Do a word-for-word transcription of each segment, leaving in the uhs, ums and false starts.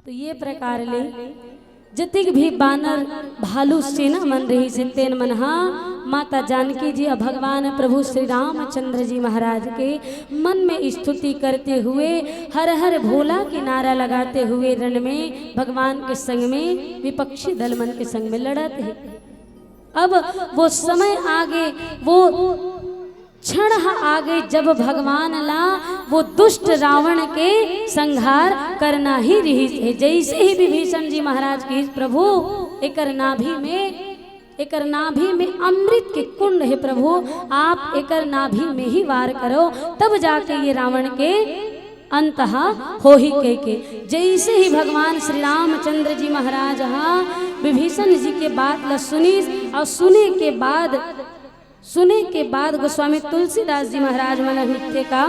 तो ये प्रकार ले जतिक भी बानर भालू सेना मन रहिस हे, तेन मन हा माता जानकी जी अउ भगवान प्रभु श्री रामचंद्र जी महाराज के मन में स्तुति करते हुए, हर हर भोला के नारा लगाते हुए रण में भगवान के संग में विपक्षी दल मन के संग में लड़त हे। अब वो समय आगे, वो क्षण ह आगे, जब भगवान ला वो दुष्ट रावण के संहार करना ही रहिस हे। जैसे ही विभीषण जी महाराज कहिस, "प्रभु, एकर नाभि में, एकर नाभि में अमृत के कुंड हे प्रभु, आप एकर नाभि में ही वार करो, तब जाके ये रावण के अंत ह होही," कहिके जैसे ही भगवान श्री रामचंद्र जी महाराज हा विभीषण जी के बात ला सुनिस अउ सुने के बाद, सुने के बाद गोस्वामी तुलसीदास जी महाराज मन लिखथे का,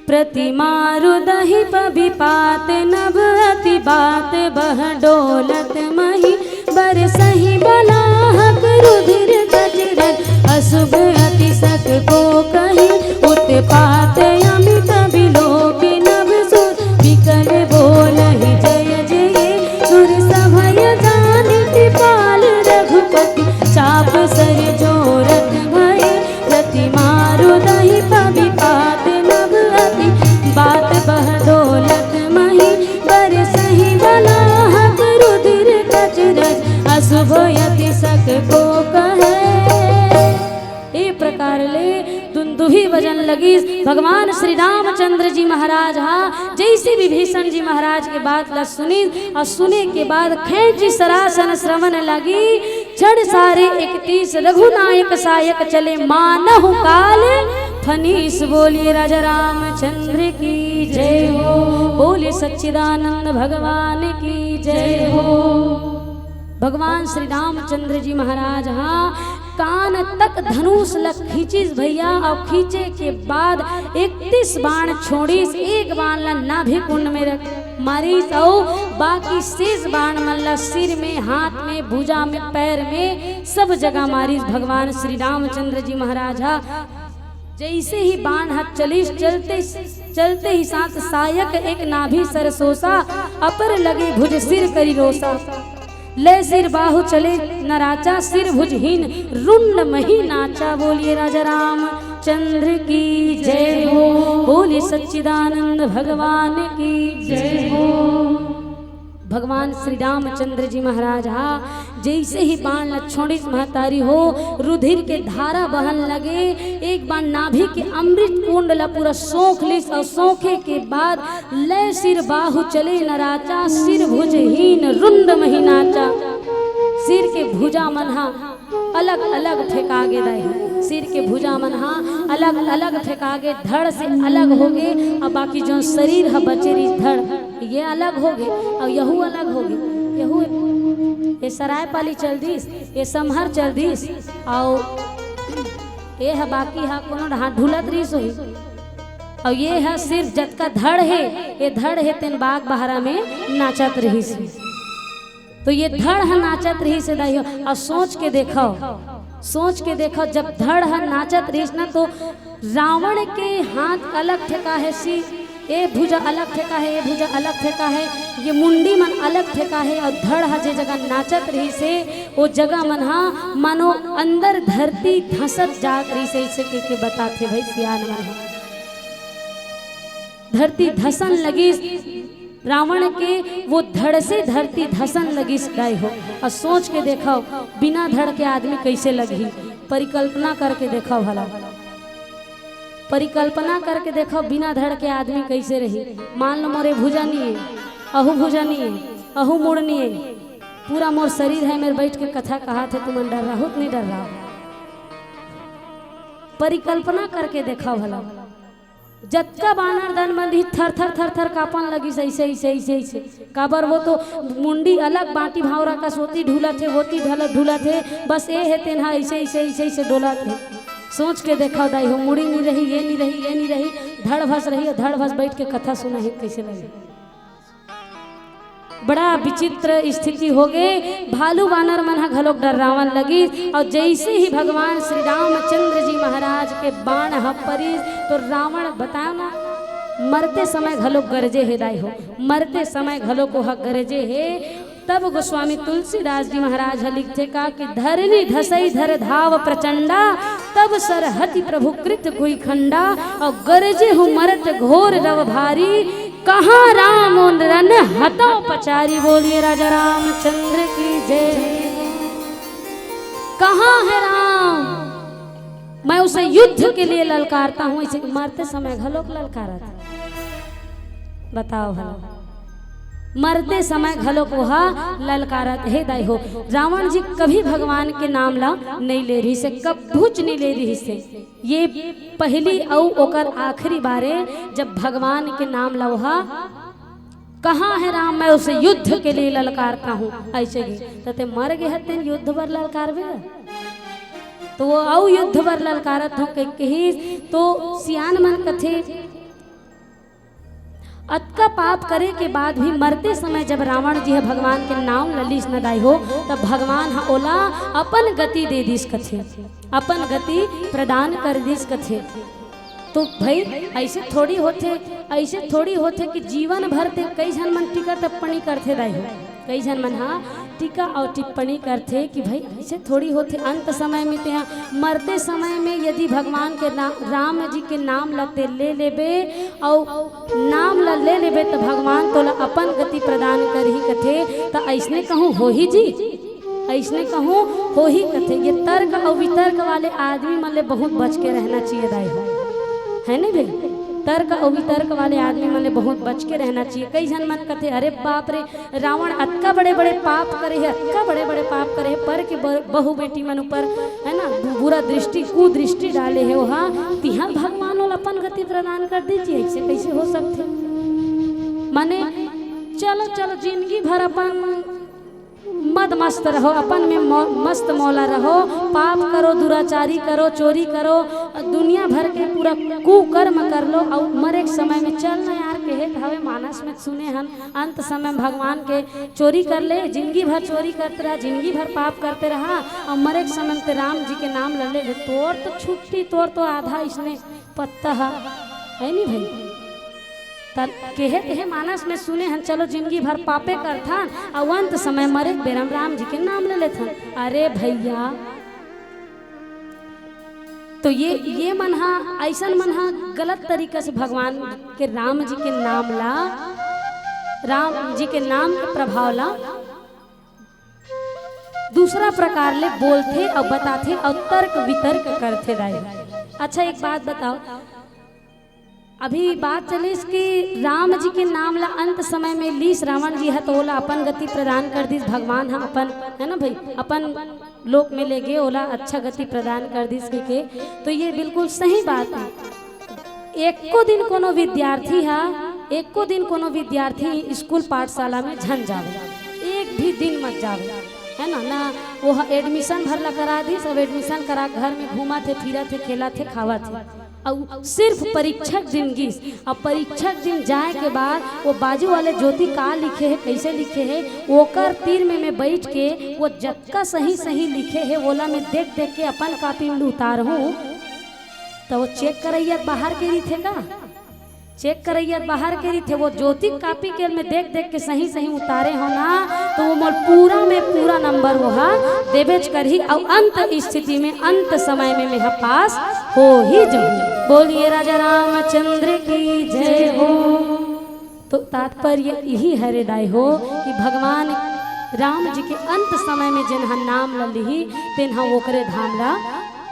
"प्रतिमारु दही पबिपात नभ अति बात बह डोलत मही बरसहि बलाहक रुधिर कचरत अशुभ अति सक को कही उत्पात अमित बिलोक नभ सुर बिकल बोलहि जय जय सुर सभय जानित पाल रघुपति चाप सर जोरत भय प्रतिमारु दही पबिपात नभ अति बात बह डोलत मही बरसहि बलाहक रुधिर कचरत अशुभ अति सक को कहे।" ए प्रकार ले दुंदुभी बजन लगिस। भगवान श्री रामचंद्र जी महाराज हा जैसे विभीषण जी महाराज के बात ला सुनिस अउ सुने के बाद खैंची सरासन श्रवण लगी। क्षण सारे इकतीस रघुनायक सायक चले मानहु काल फनीस। बोलिए राजा रामचंद्र की जय हो, बोलिए सच्चिदानंद भगवान की जय हो। भगवान श्री रामचंद्र जी महाराज हा कान तक धनुष ल खींचिस भैया, अउ खींचे के बाद इकतीस बाण छोड़िस। एक बाण ल नाभि कुंड में रख मारिस अउ बाकी शेष बाण मन ल सिर में, हाथ में, भुजा में, पैर में, सब जगह मारिस भगवान श्री रामचंद्र जी महाराज हा। जैसे ही बाण ह चलिस, चलते, चलते ही साथ सायक एक नाभि सरसोसा, अपर लगे भुज सिर करि रोसा। लय सिर बाहु चले नराचा, सिर भुजहीन रुंड मही नाचा। बोलिए राजा रामचंद्र की जय हो, बोलिए सच्चिदानंद भगवान की जय हो। भगवान श्री रामचंद्र जी महाराज हा जैसे ही बाण ल छोड़िस महतारी हो, रुधिर के धारा बहन लगे। एक बाण नाभि के अमृत कुंड ल पूरा सोख लिस अउ सोखे के बाद लय सिर बाहु चले नराचा, सिर भुजहीन रुंड मही नाचा। सिर के भुजा मन हा अलग अलग फेंका गे दाई, सिर के भुजा मन हा अलग अलग फेंका गे, धड़ से अलग हो गे। अब बाकी जो शरीर ह बचे रहिस धड़, ये अलग हो गे अउ यहू अलग हो गे। यहू ये सरायपाली चल दिस, ये समहर चल दिस, अउ ये ह बाकी ह कोनो हाथ ढुलत रहिस होही। अउ ये ह सिर्फ जतका धड़ हे, ये धड़ हे तेन बाग बहरा में नाचत रहिस हे। तो ये धड़ ह नाचत रहिस हे दाई हो। अउ सोच के देखव, सोच के देखव, जब धड़ ह नाचत रहिस ना, तो रावण के हाथ अलग ठेका हे, सी ए भुजा अलग ठेका हे, ए भुजा अलग ठेका हे, ये मुंडी मन अलग ठेका हे, अउ धड़ ह जे जगह नाचत रहिस हे, ओ जगह मन ह मानो अंदर धरती धसत जात रहिस हे, अइसे कहिके बताथे भाई सियान मन ह। धरती धसन लगिस, रावण के वो धड़ से धरती धसन लगिस दाई हो। अउ सोच के देखव, बिना धड़ के आदमी कइसे लगही, परिकल्पना करके देखव भला, परिकल्पना करके देखव, बिना धड़ के आदमी कइसे रही। मान लो मोर ए भुजा नइ हे, अहू भुजा नइ हे, अहू मुड़ नइ हे, पूरा मोर शरीर हे, मेर बइठ के कथा कहत हे, तुमन डर्राहू त नइ डर्राहू? परिकल्पना करके देखव भला। जतका बानर दल मन रही, थर थर थर थर कांपन लगिस, अइसे अइसे अइसे अइसे। काबर वो तो मुंडी अलग, बांटी भांवरा कस ओती ढुलत हे, ओती ढल-, ढुलत हे, बस ए हे तेन ह अइसे अइसे अइसे अइसे डोलत हे। सोच के देखव दाई हो, मुड़ी नइ रही, ये नइ रही, ये नइ रही, धड़ भस रही, अउ धड़ भस बइठ के कथा सुनही, कइसे लगही? बड़ा विचित्र स्थिति हो गे। भालू बानर मन ह घलोक डर्रावन लगिस, अउ जइसे ही भगवान श्री रामचंद्र जी महाराज के बाण ह परिस, तो रावण, बताव ना, मरते समय घलोक गरजे हे दाई हो, मरते समय घलोक ओहा गरजे हे। तब गोस्वामी तुलसीदास जी महाराज ह लिखथे का कि धरनी धसई धर धाव प्रचंडा, तब सरहति प्रभु कृत कुई खंडा। और गरजे हूँ मरत घोर रव भारी, कहाँ राम उन रन हतौ पचारी। बोलिए राजा रामचंद्र की जय। कहाँ है राम, मैं उसे युद्ध के लिए ललकारता हूँ। इसे मरते समय घलोक ललकारत, बताओ हला, मरते समय घलोक ओहा ललकारत हे दाई हो। रावण जी कभी भगवान के नाम ला नइ ले रिहिस हे, कभूच नइ ले रिहिस हे। ये पहली अउ ओकर आखिरी बारे, जब भगवान के नाम ला ओहा, कहाँ है राम, मैं उसे युद्ध के लिए ललकारता हूँ, ऐसे गे। त ते मर गे हतेन, युद्ध बर ललकारबे? तो वो अउ युद्ध बर ललकारत हो के कहिस। तो सियान मन कथे, अतका पाप करे के बाद भी मरते समय जब रावण जी ह भगवान के नाम ल लिस न दाई हो, तब भगवान ह ओला अपन गति दे दिस कथे, अपन गति प्रदान कर दिस कथे। तो भाई, ऐसे थोड़ी होथे, ऐसे थोड़ी होथे कि जीवन भर ते, कई झन मन टीका टिप्पणी करथे दाई हो, कई झन मन हा टीका और टिप्पणी करथे कि भाई, ऐसे थोड़ी होथे। अंत समय में ते हा, मरते समय में यदि भगवान के ना-, राम जी के नाम ल ते ले लेबे और नाम ल ले लेबे, त भगवान तोला अपन गति प्रदान करही कथे। त अइसने कहूँ होही जी, अइसने कहूँ होही कथे। ये तर्क अउ वितर्क वाले आदमी मन ले बहुत बच के रहना चाहिए दाई हो, है नहीं भाई? तर्क अउ वितर्क वाले आदमी मन ले बहुत बच के रहना चाहिए। कई झन मन कथे, अरे बाप रे, रावण अतका बड़े बड़े पाप करे हे, अतका बड़े बड़े पाप करे हे, पर के ब-, बहू बेटी मन ऊपर, है ना, बु-, बुरा दृष्टि, कुदृष्टि डाले हे ओहा, तिहा भगवान ओला अपन गति प्रदान कर दीजिए, ऐसे कैसे हो सकथे? माने चलो चलो, जिंदगी भर अपन मद मस्त रहो, अपन में मौ-, मस्त मौला रहो, पाप करो, दुराचारी करो, चोरी करो, दुनिया भर के पूरा कुकर्म कर लो, अउ मरे के समय में चल ना यार, कहे त हवे मानस में सुने हन, अंत समय में भगवान के चोरी कर ले, जिंदगी भर चोरी करते रहा, जिंदगी भर पाप करते रहा, अउ मरे के समय में ते राम जी के नाम ल ले, तोर तो छुट्टी, तोर तो आधा इसने पत्ता ह, है नी भाई? त केहे तेहे मानस में सुने हन, चलो जिंदगी भर पापे करथन, अउ अंत समय मरे के बेरा म राम जी के नाम ले लेथन। अरे भैया, तो ये, ये मन हा, अइसन मन हा गलत तरीका से भगवान के, राम जी के नाम ला, राम जी के नाम के प्रभाव ला दूसरा प्रकार ले बोलथे अउ बताथे अउ तर्क वितर्क करथे दाई। अच्छा, एक बात बताओ, अभी बात चलिस कि राम जी के नाम ला अंत समय में लीस रावण जी ह, तो ओला अपन गति प्रदान कर दिस भगवान ह, अपन, है ना भाई, अपन लोक में ले गे, ओला अच्छा गति प्रदान कर दिस कहिके। तो ये बिल्कुल सही बात है। एको दिन कोनो विद्यार्थी ह, एको दिन कोनो विद्यार्थी स्कूल पाठशाला में झन जावे, एक भी दिन मत जावे, है ना? ना वो ह एडमिशन भर ला करा दिस, अब एडमिशन करा के घर में घूमत हे, फिरत हे, खेलत हे, खावत हे। अउ सिर्फ परीक्षक दिन गिस, अब परीक्षक दिन जाए के बाद वो बाजू वाले ज्योति का लिखे हे, कैसे लिखे हे, ओकर तीर में मैं बैठ के वो जतका सही सही लिखे हे, ओला मैं देख देख के अपन कॉपी में उतारहूँ। त वो चेक करइया बाहर के रहिथे का? चेक करइया बाहर के रहिथे, वो ज्योति कॉपी के मैं देख देख के सही सही उतारे हो ना, तो वो मोर पूरा में पूरा नंबर वो हा देबेच करही। अउ अंत स्थिति में, अंत समय में मैं हा पास हो ही जाहूँ। बोलिए राजा रामचंद्र की जय हो। तो तात्पर्य यही हरे दाई हो कि भगवान राम जी के अंत समय में जेन ह नाम ल लिही, तेन ह ओकरे धाम ला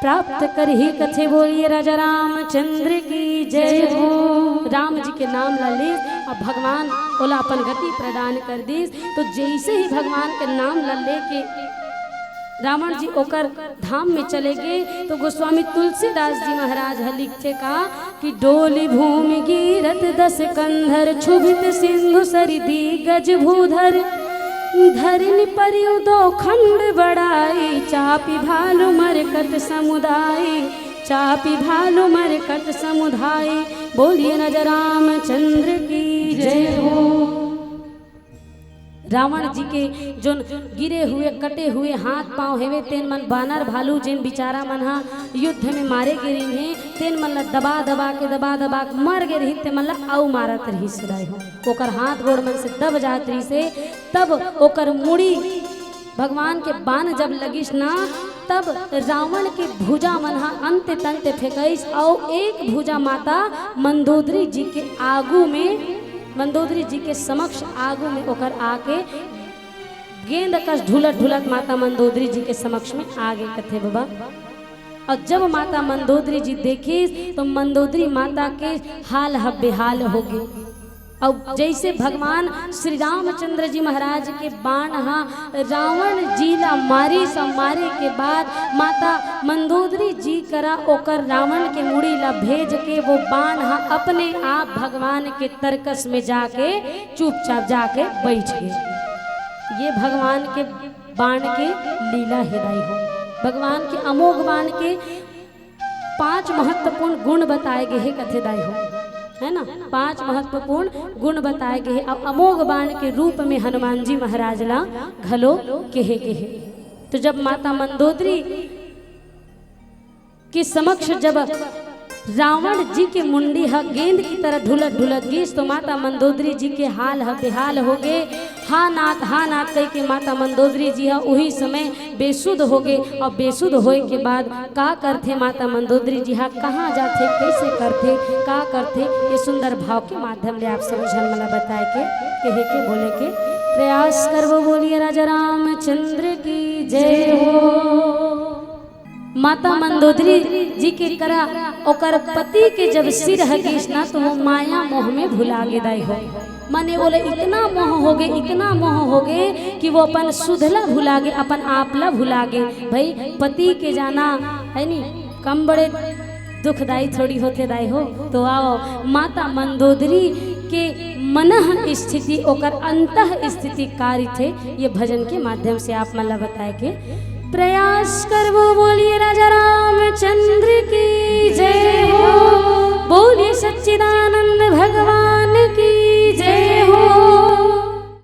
प्राप्त करही कथे। बोलिए राजा रामचंद्र की जय हो। राम जी के नाम ल लिस, अब भगवान ओला अपन गति प्रदान कर दिस। तो जैसे ही भगवान के नाम ल लेके रावण जी ओकर धाम में चले गे, तो गोस्वामी तुलसीदास जी महाराज ह लिखथे का कि डोली भूमि गिरत दस कंधर, क्षुभित सिंधु सरिदी गज भूधर। धरनि परिउ दो खंड बड़ाई, चापि भालु मरकट समुदाय, चापि भालु मरकट समुदाय। बोलिए राजा रामचंद्र की जय हो। रावण जी के जोन गिरे हुए, कटे हुए हाथ पांव हेवे, तेन मन बानर भालू जेन बिचारा मन ह युद्ध में मारे गे रहिन हे, तेन मन ल दबा दबा के, दबा दबा के मर गे रहिन, तेन मन ल अउ मारत रहिस दाई हो। ओकर हाथ गोड़ मन से दब जात रहिस हे, तब ओकर मुड़ी भगवान के बाण जब लगिस ना, तब रावण के भुजा मन ह अंत तंत फेंकइस, अउ एक भुजा माता मंदोदरी जी के आगू में, मंदोदरी जी के समक्ष आगू में ओकर आके गेंद कस ढुलत ढुलत माता मंदोदरी जी के समक्ष में आगे कथे बबा। अउ जब माता मंदोदरी जी देखिस तो मंदोदरी माता के हाल ह बेहाल होगे। अउ जइसे भगवान श्री रामचंद्र जी महाराज के बाण ह रावण जी ला मारिस, अउ मारे के बाद माता मंदोदरी जी करा ओकर रावण के मुड़ी ला भेज के वो बाण ह अपने आप भगवान के तरकस में जाके चुपचाप जाके बइठ गे। ये भगवान के बाण के लीला हे दाई हो। भगवान के अमोघ बाण के पांच महत्वपूर्ण गुण बताए गे हे कथे दाई हो, है ना? पांच महत्वपूर्ण गुण बताए गे हे। अब अमोघ बाण के रूप में हनुमान जी महाराज ला घलो कहे गे हे। तो जब माता मंदोदरी के समक्ष जब रावण जी के मुंडी ह गेंद की तरह ढुलत ढुलत गिस, तो माता मंदोदरी जी के हाल ह बेहाल होगे। हा नाथ, हा नाथ कह के माता मंदोदरी जी ह उही समय बेसुध होगे। अउ बेसुध होए के बाद का करथे माता मंदोदरी जी ह, कहाँ जाथे, कइसे करथे, का करथे, ये सुंदर भाव के माध्यम ले आप सब झन मन ला बताए के, कहे के, बोले के प्रयास करबो। बोलिए राजा रामचंद्र की जय हो। माता मंदोदरी जी के करा ओकर पति के जब सिर ह गिस ना, तो वो माया मोह में भुला गे दाई हो। माने ओला इतना मोह होगे, इतना मोह होगे कि वो अपन सुध ला भुला गे, अपन आप ला भुला गे। भाई, पति के जाना है नी, कम बड़े दुखदाई थोड़ी होथे दाई हो। तो आओ, माता मंदोदरी के मनः स्थिति, ओकर अंतः स्थिति का रहिथे, ये भजन के माध्यम से आप मन ला बताए के प्रयास करबो। बोलिए राजा रामचंद्र की जय हो।